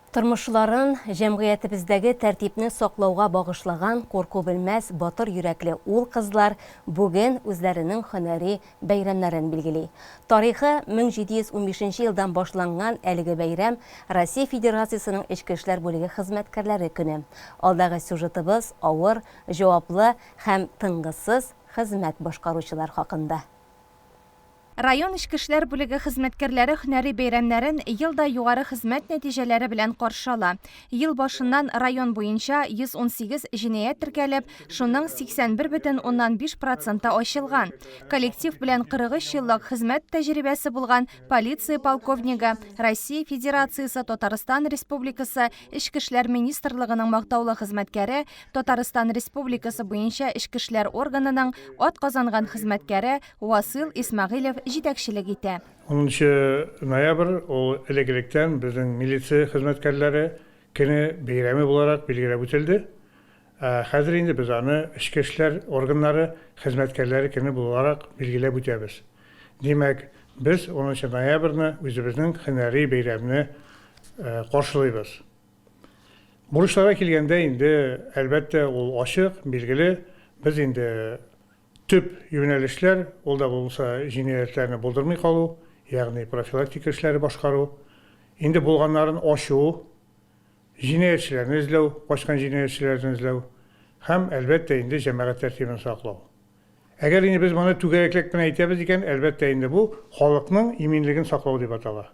Тормышларын җәмгыятебездәге тәртипне саклауга багышлаган курку белмәс батыр йөрәкле ул-кызлар бүген үзләренең һөнәри бәйрәмнәрен билгели. Тарихы 1715 нче елдан башланган әлеге бәйрәм, Россия Федерациясенең Эчке эшләр бүлеге хезмәткәрләре көне. Алдагы сюжетыбыз авыр, җаваплы һәм тынгысыз хезмәт башкаручылар хакында. Район эчке эшләр бүлеге хезмәткәрләре һөнәри бәйрәмнәрен ел да югары хезмәт нәтиҗәләре белән каршы ала. Ел башыннан район буенча 118 җинаять теркәлеп, шуның 81,5 проценты ачылган. Коллектив белән 43 еллык хезмәт тәҗрибәсе булган полиция полковнигы, Россия Федерациясе Татарстан Республикасы Эчке эшләр министрлыгының мактаулы хезмәткәре, Татарстан Республикасы буенча эчке эшләр органының атказанган хезмәткәре Васыйл Исмәгыйлев җитәкчелек итә. Унынчы ноябрь ул элек-электән безнең милиция хезмәткәрләре көне бәйрәме буларак билгеләп үтелде. Ә хәзер инде без аны эчке эшләр органнары хезмәткәрләре көне буларак билгеләп үтәбез. Димәк, без унынчы ноябрьне үзебезнең һөнәри бәйрәмне каршылыйбыз. Бурычларга килгәндә инде, әлбәттә, ул ачык, билгеле. Без инде Төп юнәлешләр, ул да булса җинаятьләрне булдырмый калу, ягъни профилактика эшләре башкару, инде булганнарын ачу, җинаятьчеләрне эзләү, качкан җинаятьчеләрне эзләү һәм, әлбәттә инде, җәмәгать тәртибен саклау. Әгәр инде без моны түгәрәкләп кенә әйтәбез икән, әлбәттә инде бу халыкның иминлеген саклау дип атала.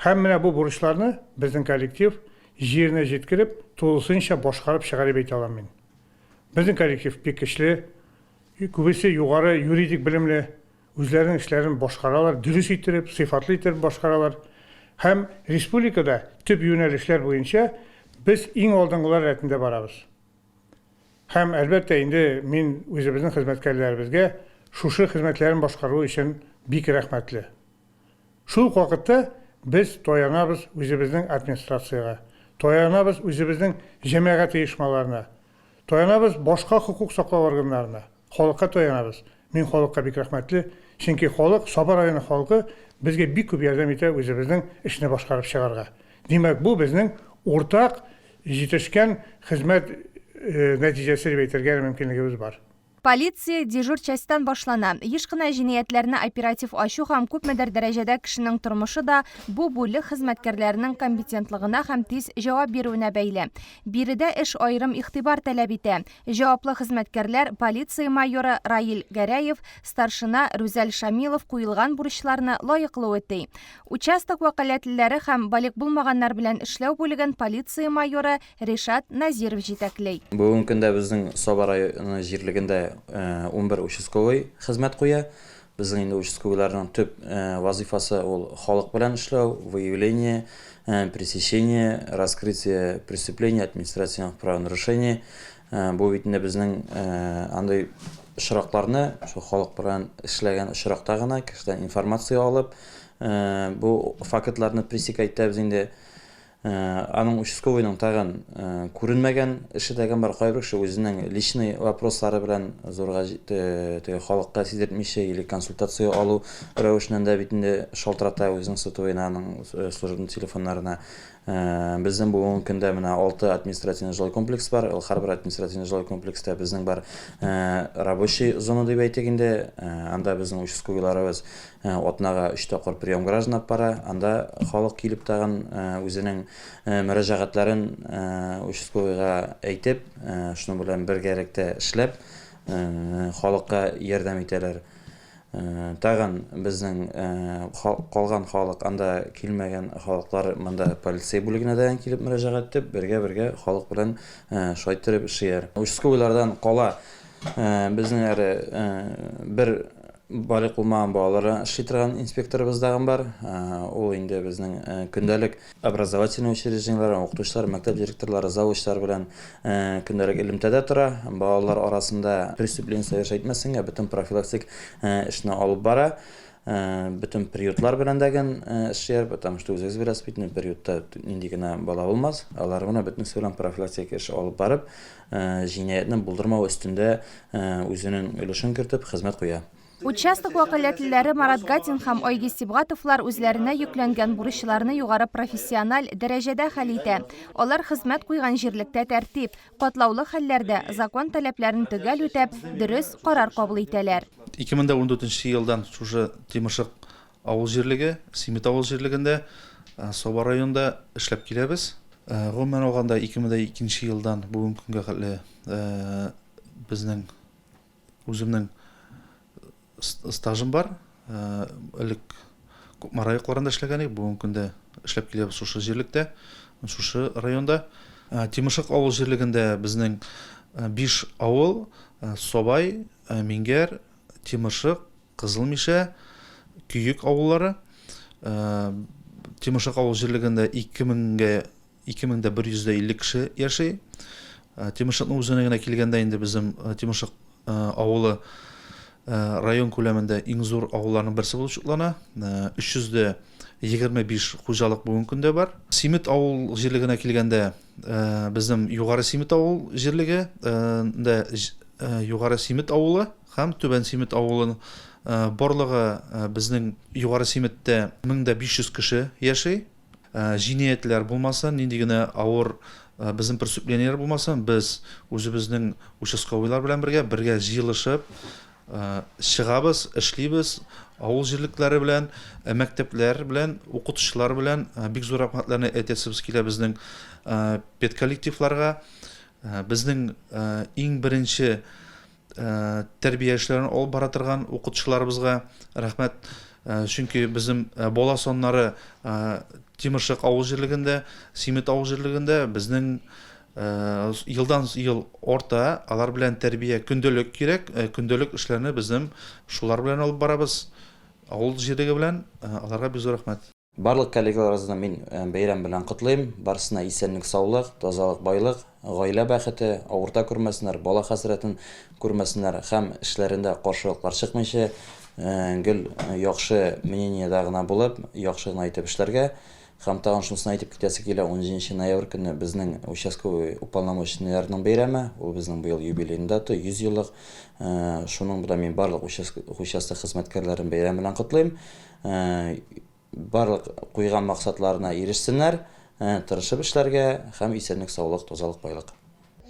Һәм менә бу бурычларны безнең коллектив җиренә җиткереп, тулысынча башкарып чыга дип әйтә алам мин. Безнең коллектив бик көчле, күбесе югары юридик белемле, үзләренең эшләрен башкаралар, дөрес иттереп, сыйфатлы иттереп башкаралар. Һәм республикада төп юнәлешләр буенча без иң алдынгылар рәтендә барабыз. Һәм, әлбәттә инде, мин үзебезнең хезмәткәрләребезгә шушы хезмәтләрен башкаруы өчен бик рәхмәтле. Шул ук вакытта без таянабыз үзебезнең администрациягә, таянабыз үзебезнең җәмәгать оешмаларына, таянабыз башка хокук саклау органнарына, халыкка таянабыз. Мин халыкка бик рәхмәтле, чөнки халык, Саба районы халкы безгә бик күп ярдәм итә үзебезнең эшне башкарып чыгарга. Димәк, бу безнең уртак җитешкән хезмәт нәтиҗәсе дип әйтергә мөмкинлегебез бар. Полиция дежур частьтан башлана. Еш кына җинаятьләрне оператив ачу һәм күпмедер дәрәҗәдә кешенең тормышы да бу бүлек хезмәткәрләренең компетентлыгына һәм тиз җавап бирүенә бәйле. Биредә эш аерым игътибар таләп итә. Җаваплы хезмәткәрләр, полиция майоры Раил Гәрәев, старшина Рүзәл Шамилов куелган бурычларны лаеклы үти. Участок вәкаләтлеләре һәм балигъ булмаганнар белән эшләү бүлеген полиция майоры Ришат Назиров җитәкли. Бүгенге көндә безнең Саба районы җирлегендә 11 участковый хезмәт куя. Безнең инде участковыйларның төп вазыйфасы ул халык белән эшләү, выявление, пресечение, раскрытие преступлений, административных правонарушений. Бу бит инде безнең андый очракларны шул халык белән эшләгән очракта гына кешедән информация алып, бу фактларны пресекать итәбез инде. Аның участковыйның тагын күренмәгән эше тагын бар. Кайбер кеше үзенең личный вопрослары белән зурга теге халыкка сиздертмичә или консультация алу рәвешеннән дә бит инде шалтырата үзенең сотовыена, аның служебный телефоннарына. Безнең бүгенге көндә менә 6 административный жилой комплекс бар. Ул һәрбер административный жилой комплекста безнең бар рабочий зона дип әйтик инде. Анда безнең участковыйларыбыз Атнага өч тапкыр прием граждан алып бара. Анда халык килеп тагын үзенең мөрәҗәгатьләрен участковыйга әйтеп, шуның белән бергәлектә эшләп, халыкка ярдәм итәләр. Тагын безнең калган халык, анда килмәгән халыклар монда полиция бүлегенә дә килеп мөрәҗәгать итеп, бергә-бергә халык белән шулай иттереп эшлиләр. Участковыйлардан кала безнең әле бер Балигъ булмаган балаларга эшли торган инспекторыбыз тагын бар. Ул инде безнең көндәлек образовательный учреждениеләр, укытучылар, мәктәп директорлары, завучлар белән көндәлек элемтәдә тора. Балалар арасында преступление совершать итмәсенгә бөтен профилактик эшне алып бара. Бөтен приютлар белән дә ген эшлиләр, потому что үзегез беләсез бит, приютта нинди генә бала булмас. Алар менә бөтенесе белән профилактик эш алып барып, җинаятьне булдырмау өстендә үзенең өлешен кертеп хезмәт куя. Участок вәкаләтлеләре Марат Гатин һәм Айгиз Сибгатовлар үзләренә йөкләнгән бурычларны югары профессиональ дәрәҗәдә хәл итә. Алар хезмәт куйган җирлектә тәртип, катлаулы хәлләрдә закон таләпләрен төгәл үтәп, дөрес карар кабул итәләр. 2014 нче елдан шушы Тимершык авыл җирлеге, Симет авыл җирлегендә, Саба районында эшләп киләбез. Гомумән алганда, 2002 нче елдан бүгенге көнгә хәтле безнең Үземнең стажым бар. Элек Кукмара якларында эшләгән идек, бүгенге көндә эшләп киләбез шушы җирлектә, шушы районда. Тимершык авыл җирлегендә безнең 5 авыл, Собай, Миңгәр, Тимершык, Кызыл Мишә, Көек авыллары. Тимершык авыл җирлегендә 2000гә 2150 кеше яши. Тимершыкның үзенә генә килгәндә инде безнең Тимершык авылы район күләмендә иң зур авылларның берсе булып шутлана. 325 хуҗалык бүгенге көндә бар. Симет авыл җирлегенә килгәндә, безнең Югары Симет авыл җирлеге дә Югары Симет авылы һәм Түбән Симет авылы барлыгы безнең Югары Симеттә 1500 кеше яши. Җинаятьләр булмасын, нинди генә авыр безнең преступлениеләр булмасын, без үзебезнең участковыйлар белән бергә, бергә җыелышып чыгабыз, эшлибез, авыл җирлекләре белән, мәктәпләр белән, укытучылар белән бик зур рәхмәтләрне әйтәсебез килә безнең педколлективларга. Безнең иң беренче тәрбия эшләрен алып бара торган укытучыларыбызга рәхмәт. Чөнки безнең бала саннары Тимершык авыл җирлегендә, Симет авыл җирлегендә безнең елдан ел арта, алар белән тәрбия көндәлек кирәк, көндәлек эшләрне безнең шулар белән алып барабыз, авыл җирлеге белән, аларга бик зур рәхмәт. Барлык коллегаларыбызны мин бәйрәм белән котлыйм. Барысына исәнлек-саулык, тазалык, байлык, гаилә бәхете, авырта күрмәсеннәр, бала хәсрәтен күрмәсеннәр һәм эшләрендә каршылыклар чыкмыйча, гел яхшы мнениедә гына булып, яхшы гына итеп эшләргә. Һәм тагын шунысын әйтеп китәсе килә, унҗиденче ноябрь көнне безнең участковый уполномоченныйларның бәйрәме, ул безнең быел юбилейный дата, 100 еллык. Шуның белән мин барлык участок хезмәткәрләрен бәйрәм белән котлыйм. Барлык куйган максатларына ирешсеннәр, тырышып эшләргә һәм исәнлек-саулык, тазалык, байлык.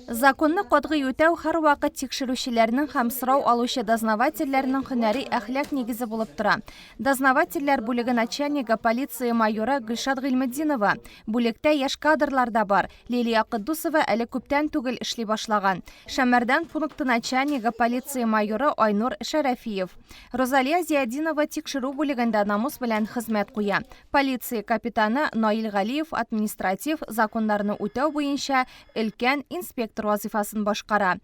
Законны катгый үтәү һәрвакыт тикшерүчеләрнең һәм сорау алучы дознавательләрнең һөнәри әхлак нигезе булып тора. Дознавательләр бүлеге начальнигы, полиция майоры Гөлшат Гыйльметдинова. Бүлектә яшь кадрлар да бар. Лилия Котдусова әле күптән түгел эшли башлаган. Шәмәрдән пункты начальнигы, полиция майоры Айнур Шәрәфиев. Розалия Зиятдинова тикшерү бүлегендә намус белән хезмәт куя. Полиция капитаны Наил Галиев административ законнарны үтәү буенча өлкән инспектор вазыйфасын башкара.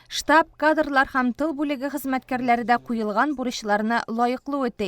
Штаб, кадрлар һәм тыл бүлеге хезмәткәрләре дә куелган бурычларны лаеклы үти.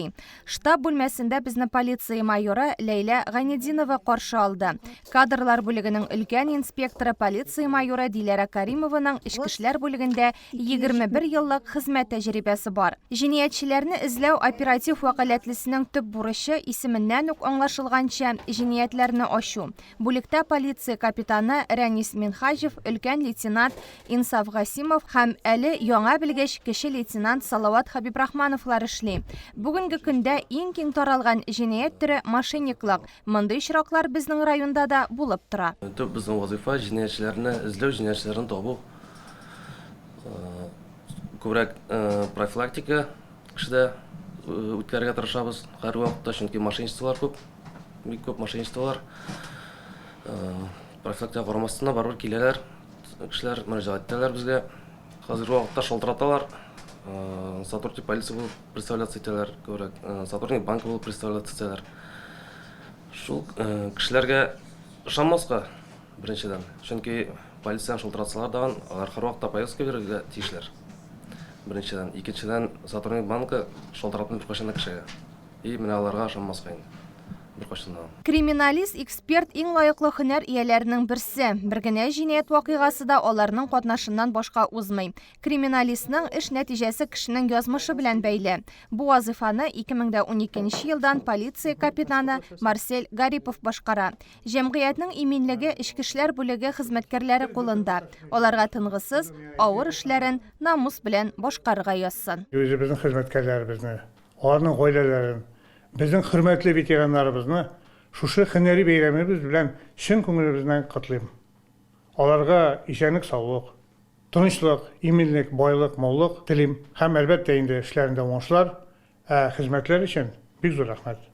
Штаб бүлмәсендә безне полиция майоры Ләйлә Гайнетдинова каршы алды. Кадрлар бүлегенең өлкән инспекторы полиция майоры Диләрә Каримованың эчке эшләр бүлегендә 21 еллык хезмәт тәҗрибәсе бар. Җинаятьчеләрне эзләү оператив вәкаләтлесенең төп бурычы, исеменнән үк аңлашылганча, җинаятьләрне ачу. Бүлектә полиция капитаны Рәнис Минһаҗев, өлкән лейтенант Инсаф Гасимов һәм әле яңа белгеч, кече лейтенант Салават Хәбибрахмановлар эшли. Бүгенге көндә иң киң таралган җинаять төре, мошенниклык. Мондый очраклар безнең районда да булып тора. Төп безнең вазыйфа, җинаятьчеләрне эзләү, җинаятьчеләрне табу. Күбрәк профилактика кешедә үткәрергә тырышабыз һәрвакытта, чөнки мошенничестволар күп. Бик күп мошенничестволар. Профилактика карамастан да барыбер киләләр. Кешеләр мөрәҗәгать итәләр безгә. Хәзерге вакытта шалтыраталар. Сотрудник полиции булып представляться итәләр күбрәк. Сотрудник банка булып представляться итәләр. Шул кешеләргә ышанмаска беренчедән. Чөнки полициядән шалтыратсалар дагын, алар һәрвакытта повестка бирергә тиешләр. Беренчедән. Икенчедән, сотрудник банка шалтыратмый беркайчан да кешегә. И менә аларга ышанмаска инде. Беркайчан да. Криминалист, эксперт иң лаеклы һөнәр ияләренең берсе. Бер генә җинаять вакыйгасы да аларның катнашыннан башка узмый. Криминалистның эш нәтиҗәсе кешенең язмышы белән бәйле. Бу вазыйфаны 2012 нче елдан полиция капитаны Марсель Гарипов башкара. Җәмгыятьнең иминлеге эчке эшләр бүлеге хезмәткәрләре кулында. Аларга тынгысыз, авыр эшләрен намус белән башкарырга язсын. Үзебезнең хезмәткәрләребезне, аларның гаиләләрен, безнең хөрмәтле ветераннарыбызны шушы һөнәри бәйрәмебез белән чын күңелебезнән котлыйм. Аларга исәнлек-саулык, тынычлык, иминлек, байлык, муллык телим һәм, әлбәттә инде, эшләрендә уңышлар, ә хезмәтләре өчен бик зур рәхмәт.